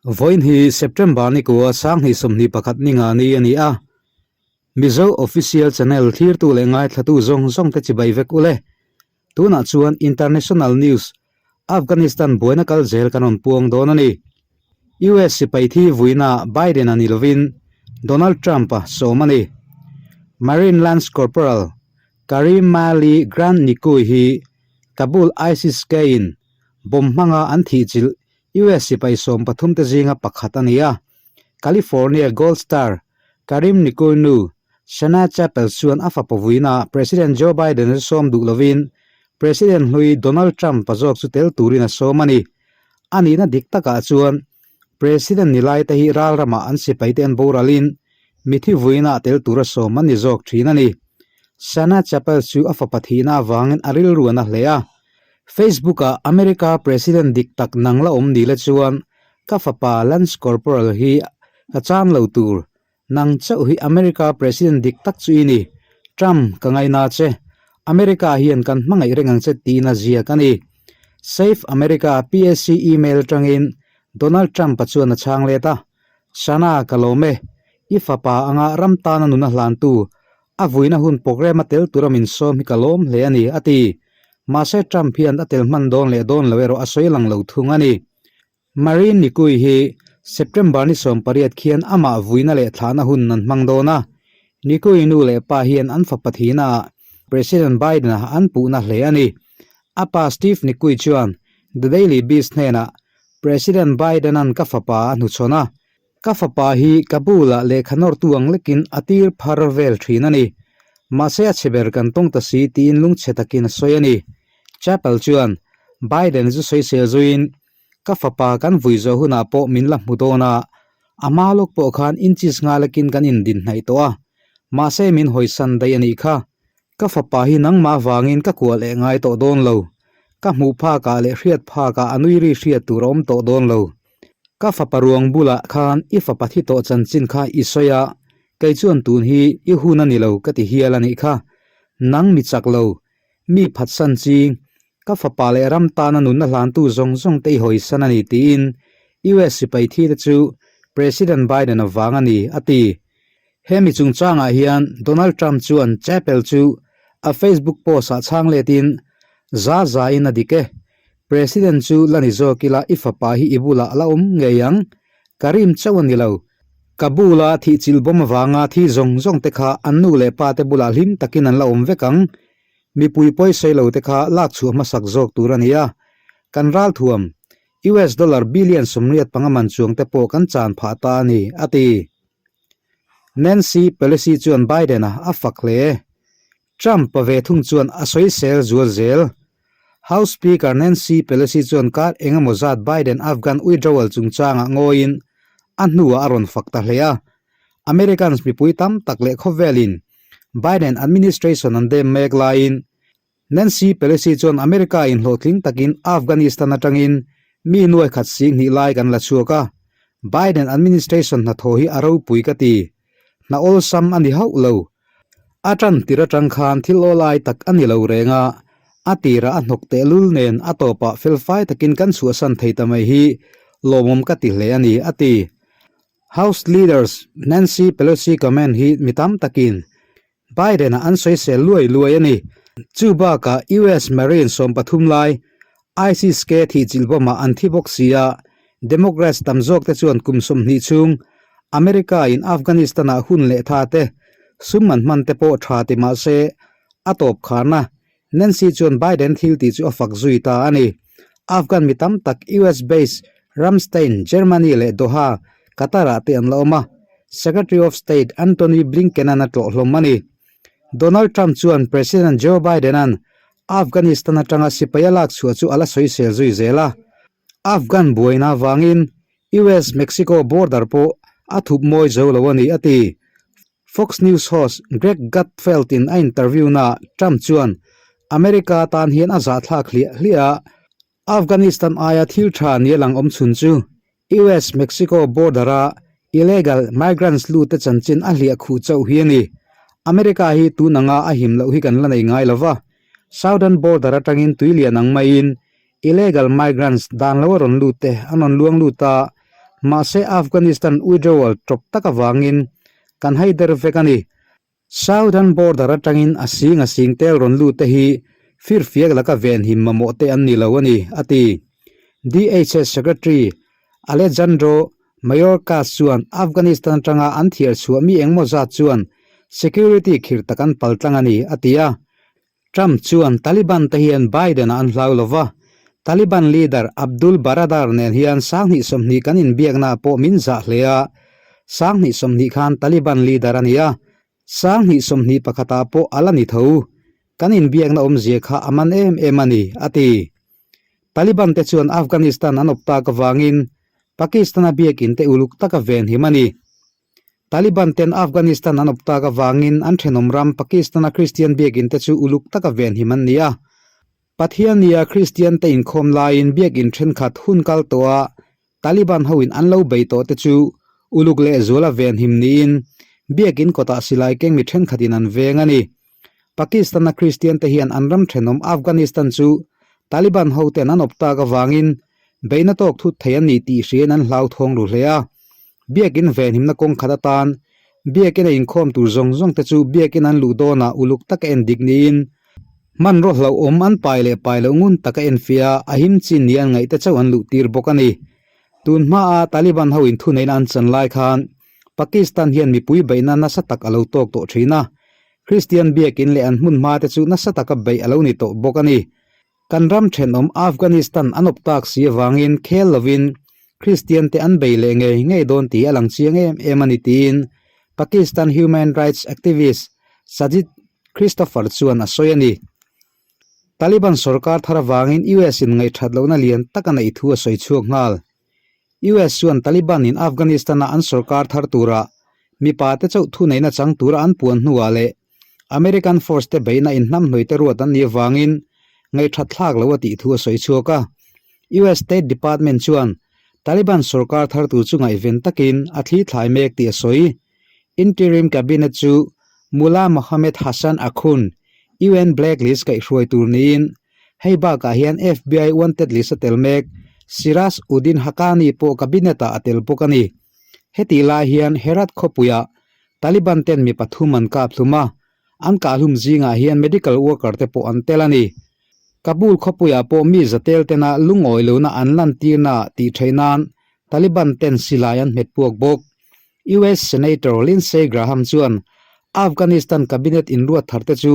Vawiin hi September ni kua 2021 ni nga ni a ni a. Mizo Official Channel thlirtu leh ngaithlatu zawng zawng te chibai vek ule. Tunah chuan International News, Afghanistan buaina kal zel kan rawn puang dawn a ni. US sipai thi vuina Biden-a ni lovin Donald Trump-a sawm a ni. Marine Lance Corporal Karim Mali Grant Nikui hi Kabul ISIS-K-in bomb hmanga an thihchilh US sipai 13 te zinga pakhat a ni a. California Gold Star Karim Nikui nu Shana Chappell chuan a fapa vuina President Joe Biden-a chu sawm duh lovin President hlui Donald Trump-a zawk chu tel turin a sawm a ni. A nihna dik takah chuan President ni lai te hi ral ramah an sipaite an boralin mithi vuina tel tura sawm an ni zawk thin a ni. Shana Chappell chu a fapa thihna avangin a rilru a na hle a. Facebook-ah America President dik tak nang la awm ni la chuan ka fapa Lance Corporal hi ka chan lo tur Nang chauh hi America President dik tak chu i ni. Trump, ka ngaina che. America hian kan hmangaih reng ang che tiin a ziak a ni. Save America PAC email atangin Donald Trump-a chuan a chhang let a, Shana, ka lawm e. I fapa anga ram tana nun a hlantu, a vuina hun programme a tel tura min sawm hi ka lawm hle a ni, a ti. Mahse Trump hian a tel hman dawn leh dawn lo erawh a sawi lang lo thung a ni. Marine Nikui hi September ni 18 khian amah vuina leh thlahna hun an hmang dawn a. Nikui nu leh pa hian an fapa thihnaah President Biden-a an puhna hle a ni. A pa Steve Nikui chuan The Daily Beast hnenah, President Biden-a'n ka fapa a hnuchhawn a. Ka fapa hi ka bulah lehkha nawrtu ang lekin a tir phar vel thin a ni. Mahse a chhe ber kan tawng ta si tiin lungchhe takin a sawi a ni. Chappell chuan Biden chu sawisel zuiin Ka fapa kan vui zawh hunah pawh min la hmu dawn a, a hma lawk pawh khan inches nga lekin kan indin hnaih tawh a, mahse min hawisan daih a nih kha. Ka fapa hi nangmah vangin ka kuah leh ngai tawh dawn lo. Ka hmuh phakah leh hriat phakah a nui ri hriat tur a awm tawh dawn lo. Ka fapa ruang bulah khan i fapa thi tawh chanchin kha i sawi a, kei chuan tun hi i hun a ni lo ka ti hial a nih kha. Nang mi chak lo, mi phatsan ching, Ka fapa leh ram tana nunna hlantu zawng zawng te i hawisan a ni tiin US sipai thi te chu President Biden a vang a ni, a ti. Hemi chungchangah hian Donald Trump chuan Chappell chu a Facebook post-ah chhang letin, Za za in a dik e. President chu la ni zawk ila i fapa hi i bulah a la awm ngei ang. Ka rim chauh a ni lo. Ka bula thihchilh bawm avanga thi zawng zawng te kha an nu leh pa te bulah hlim takin an la awm vek ang. Mipui pawisei lo te kha lak chhuah hmasak zawk tur a ni a, kan ralthuam US dollar billion 85 man chuang te pawh kan chan phah ta a ni, a ti. Nancy Pelosi chuan Biden-a a fak hle. Trump-a ve thung chuan a sawisel zual zel. House Speaker Nancy Pelosi chuan kar eng emaw zat Biden Afghan withdrawal chungchangah ngawiin a hnuah a rawn fak ta hle a. Americans mipui tam tak leh khawvelin Biden administration an dem mek laiin Nancy Pelosi chuan America in hlawhtling takin Afghanistan atangin mi nuai khat sing hnih lai kan la chhuak a, Biden administration hnathawh hi a ropui ka ti. Hna awlsam a ni hauh lo. A tan tir atang khan thil awlai tak a ni lo reng a, a tirah a hnawk tehlul nen a tawpah felfai takin kan chhuahsan thei ta mai hi lawmawm ka ti hle a ni, a ti. House Leaders Nancy Pelosi comment hi mi tam takin Biden-a an sawisel luai luai a ni. Chu bakah US Marine 13 lai ISIS-K thihchilh bawmah an thi bawk si a, Democrats tam zawk te chuan kum 20 chhung America-in Afghanistan-ah hun leh tha te, sum an hman te pawh tha ti mah se a tawp kharna Nancy chuan Biden thil tih chu a fak zui ta a ni. Afghan mi tam tak US base Ramstein, Germany leh Doha, Qatar-ah te an la awm a, Secretary of State Antony Blinken-a'n a tlawh hlawm a ni. Donald Trump chuan President Joe Biden-a'n Afghanistan atanga sipai a lak chhuah chu a la sawisel zui zel a. Afghan buaina avangin US-Mexico border pawh a thup mawi zo lo a ni, a ti. Fox News host Greg Gutfeld-in a interview-naah Trump chuan America tan hian a zahthlak hliah hliah a, Afghanistan aia thil tha nia lang awm chhun chu US-Mexico border-a illegal migrants lute chanchin a hliah khuh chauh hi a ni. America hi tun anga a him loh hi kan la nei ngai lo va, southern border atangin tui lian ang maiin illegal migrants dan lo a rawn lut te an rawn luang lut a, Mahse Afghanistan withdrawal tawp tak avangin kan haider vek a ni. Southern border atangin a sing a sing tel rawn lut te hi firfiak laka venhim mamawh te an ni lo a ni, a ti. DHS Secretary Alejandro Mayorkas chuan Afghanistan atanga an thiar chhuah mi engmaw zat chuan security khir tak an paltlang a ni, a ti a. Trump chuan Taliban te hian Biden-a an hlau lo va, Taliban leader Abdul Baradar nen hian 2020 kan inbiaknaah pawh min zah hle a, 2020 khan Taliban leader a ni a, 2021 ah pawh a la ni tho. Kan inbiakna awmzia kha a man em em a ni, a ti. Taliban te chuan Afghanistan an awp tak avangin Pakistan-a biakin te uluk taka venhim a ni. Taliban ten Afghanistan an awp tak avangin an thenawm ram Pakistan-a Kristian biakin te chu uluk taka venhim an ni a. Pathiannia Kristian te inkhawm laiin biakin thenkhat hun kal tawha Taliban hoin an lo bei tawh te chu uluk lehzuala venhim niin biakin kawtah silai keng mi thenkhatin an veng a ni. Pakistan-a Kristian te hian an ram thenawm Afghanistan chu Taliban hoten an awp tak avangin beihna tawk thut thei an ni tih hriain an hlauthawng ru hle a. Biakin venhimna kawng khat atan Biakin a inkhawm tur zawng zawng te chu Biakin an luh dawnah uluk taka en dik niin hmanraw hlauhawm an pai leh pai loh ngun taka enfiah a him chin ni an ngaih te chauh an luh tir bawk a ni. Tun hmaa Taliban ho in thuneihna an chan lai khan Pakistan hian mipui beihna nasa tak a lo tawk tawh thin a, Kristian biakin leh an hmun hma te chu nasa taka beih a lo ni tawh bawk a ni. Kan ram thenawm Afghanistan an awp tak si avangin khel lovin Kristian te an bei leh ngei ngei dawn tih a lang chiang em em a ni tiin Pakistan human rights activist Sajid Christopher chuan a sawi a ni. Taliban sorkar thar avangin US in ngaihthat lohna lian tak a neih thu a sawi chhuak nghal. US chuan Taliban in Afghanistan-a an sorkar thar tura mipa te chauh thuneihna chang tura an puan hnuah leh American force te beihna inhnamhnawih te ruat an nih avangin ngaihthat thlak lo a tih thu a sawi chhuak a. US State Department chuan Taliban sorkar thar tur chu ngaihven takin a thli thlai mek tih a sawi. Interim Cabinet chu Mullah Mohammed Hassan Akhund, UN blacklist kaihhruai tur niin hei bakah hian FBI wanted list a tel mek Siraj Uddin Haqqani pawh cabinet-ah a tel bawk a ni. Hetih lai hian Herat khawpuiah Taliban ten mi pathum an kap hlum a, an kahhlum zingah hian medical worker te pawh an tel a ni. Kabul khawpuiah pawh mi zatel tena lungawi lohna an lantirna tih theih nan Taliban ten silai an hmet puak bawk. US Senator Lindsey Graham chuan Afghanistan cabinet inruat thar te chu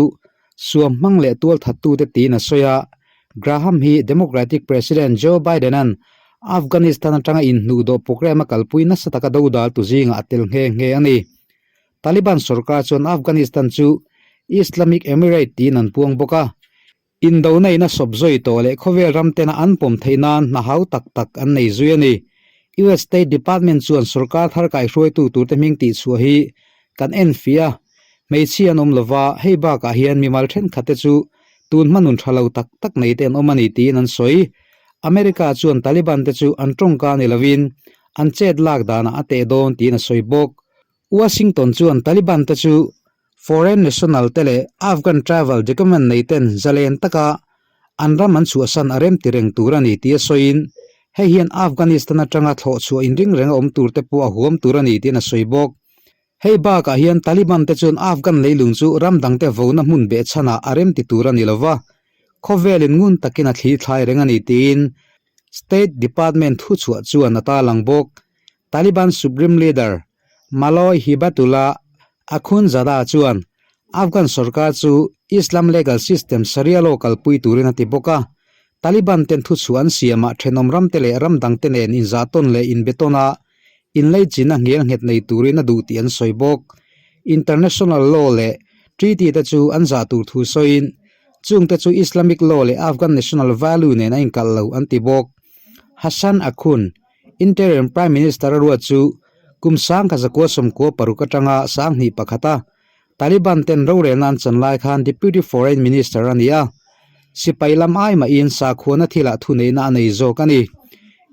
suam hmang leh tual thattute tiin a sawi a. Graham hi Democratic President Joe Biden-a'n Afghanistan atanga inhnuhdawh program a kalpui nasa taka dodal tu zingah a tel nghe nghe a ni. Taliban sorkar chuan Afghanistan chu Islamic Emirate tiin an puang bawk a. Indona in a sawp zawi tawh leh khawvel ram tena an pawm theih nan hna hau tak tak an nei zui a ni. US State Department chuan sorkar thar kaihruaitu turte hming tihchhuah hi kan en fih a, hmeichhia an awm lova, hei bakah hian mimal thenkhat te chu tun hma nun tha lo tak tak nei te an awm a ni tiin an sawi. America chuan Taliban te chu an tawngka ni lovin an chet lak danah a teh dawn tiin a sawi bawk. Washington chuan Taliban te chu foreign national te leh Afghan travel document nei ten zalen taka an ram an chhuahsan a rem ti reng tur a ni tih a sawiin hei hian Afghanistan atanga thlawh chhuah inring renga awm tur te pawh a huam tur a ni tiin a sawi bawk. Hei bakah hian Taliban te chuan Afghan leilung chu ram dangte vona hmun behchhanah a rem ti tur a ni lova, khawvelin ngun takin a thli thlai reng a ni tiin State Department thuchhuah chuan a tarlang bawk. Taliban Supreme Leader Mawlawi Hibatullah Akhundzada chuan Afghan sorkar chu Islam legal system Sharia law kalpui turin a ti bawk a. Taliban ten thuchhuah an siamah thenawm ramte leh ram dangte nen inzahtawn leh inbetawn a inleichina nghel nghet nei turin a duh tih an sawi bawk. International law leh treaty te chu an zah tur thu sawiin chungte chu Islamic law leh Afghan national value nen a inkalh lo an ti bawk. Hassan Akhund, Interim Prime Minister a ruat chu kum 1996 atanga 2001 a Taliban ten rorelna an chan lai khan Deputy Foreign Minister a ni a, sipai lam ai mahin sakhuana thilah thuneihna a nei zawk a ni.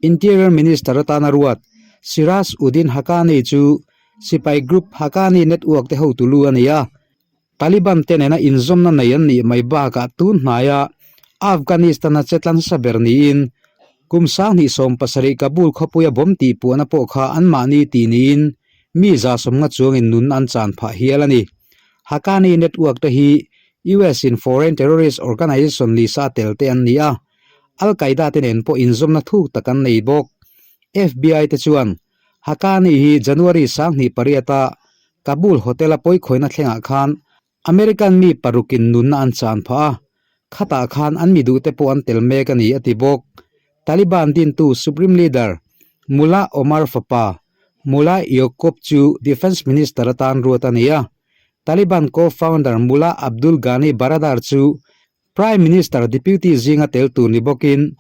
Interior Minister atana ruat Siraj Uddin Haqqani chu sipai group Haqqani Network te hotu lu a ni a, Taliban te nena inzawmna nei an nih mai bakah tun hnaia Afghanistan-a che tlansa ber niin. Kum 2017 Kabul khawpuia bomb tihpuahna pawh kha anmahni tih niin mi 150 chuangin nun an chan phah hial a ni. Haqqani Network te hi US in Foreign Terrorist Organization lisa a tel te an ni a, Al Qaeda te nen pawh inzawmna thuk tak an nei bawk. FBI te chuan Haqqani hi January 28 a Kabul hotel a pawikhawina thlengah khan American mi parukin nunna an chan phah a, khatah khan an mi duhte pawh an tel mek a ni, a ti bawk. Taliban dintu Supreme Leader Mullah Omar fapa Mullah Yaqoob chu Defence Minister atan ruat a ni a, Taliban co-founder Mullah Abdul Ghani Baradar chu Prime Minister Deputy zinga tel tur ni bawkin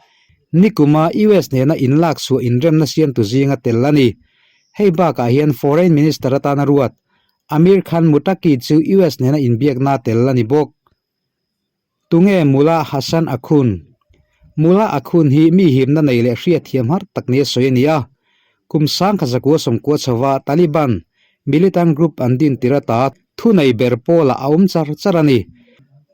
nikuma US nena inlak chhuah inremna siamtu zinga tel a ni. Hei bakah hian Foreign Minister atana ruat Amir Khan Muttaqi chu US nena inbiakna tel a ni bawk. Tunge Mullah Hassan Akhund? Mullah Akhund hi mi himna nei leh hriatthiam har tak nia sawi a ni a. Kum 1990 chhova Taliban militant group an din tir ata thunei ber pawlah a awm char char a ni.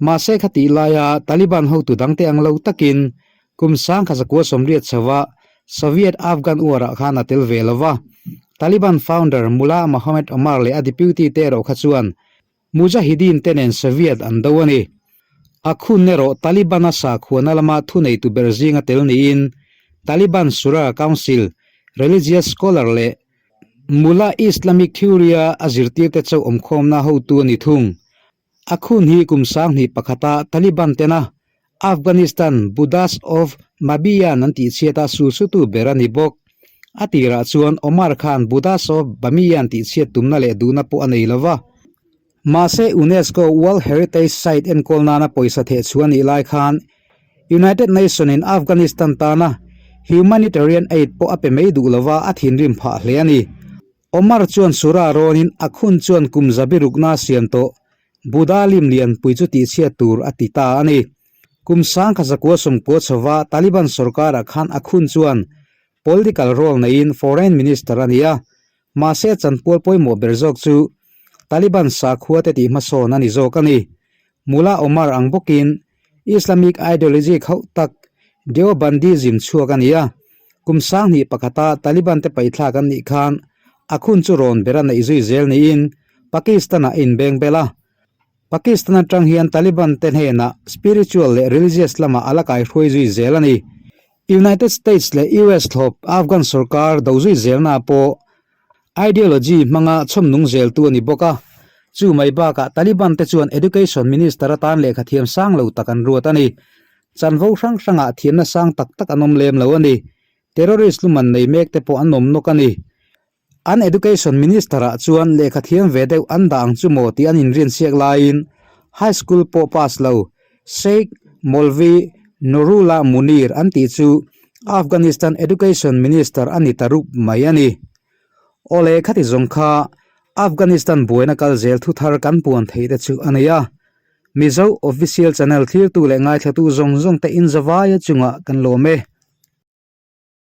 Mahse khatih laia Taliban hotu dangte ang lo takin kum 1980 chhova Soviet-Afghan War-ah khan a tel ve lo va. Taliban founder Mullah Mohammed Omar leh a deputy te erawh kha chuan Mujahideen te nen Soviet an do a ni. Akhund erawh Taliban-a sakhuana lama thuneitu ber zinga tel niin Taliban Shura Council, religious scholar leh Mullah Islamic theory-a a zirtirte chauh awmkhawmna hotu a ni thung. Akhund hi kum 2001-a Taliban tena Afghanistan Buddhas of Bamiyan an tihchhiat a sulsutu ber a ni bawk. A tirah chuan Omar khan Buddhas of Bamiyan tihchhiat tumna leh duhna pawh a nei lo va. Mahse UNESCO World Heritage Site enkawl nana pawisa theh chhuah a nih lai khan United Nation in Afghanistan tana humanitarian aid pawh a pe mai duh lo va, a thinrim phah hle a ni. Omar chuan Sura rawnin Akhund chuan kum zabi rukna a siam tawh Buddha lim lianpui chu tihchhiat tur a ti ta a ni. Kum 1990 chhova Taliban sorkarah khan Akhund chuan political role neiin foreign minister a ni a, mahse chanpual pawimawh ber zawk chu Taliban sakhua te tih hmasawn a ni zawk a ni. Mullah Omar ang bawkin Islamic ideology khauh tak Deobandism chhuak a ni a, kum 2001-a Taliban te paihthlak an nih khan Akhund chu rawn ber a neih zui zel niin Pakistan-ah a inbeng bel a. Pakistan atang hian Taliban te hnenah spiritual leh religious lamah a la kaihruai zui zel a ni. United States leh US thlawp Afghan sorkar do zui zelnaah pawh Ideology hmanga chhawmnung zeltu a ni bawk a, chu mai bakah Taliban te chuan Education Minister atan lehkha thiam sang lo tak an ruat a ni. Chanvo hrang hrangah thiamna sang tak tak an awm lem lo a ni. Terrorist luman nei mek te pawh an awm nawk a ni. An Education Minister ah chuan lehkha thiam ve deuh an dah ang chu maw tih an inrinsiak laiin High School pawh pass lo Sheikh Maulvi Nurullah Munir an tih chu Afghanistan Education Minister a ni ta rup mai a ni. Awle khati zawng kha Afghanistan buaina kal zel thu thar kan puan theih te chu a ni a. Mizo Official Channel thlirtu leh ngaithlatu zawng zawng te inzavaia chungah kan lawm e.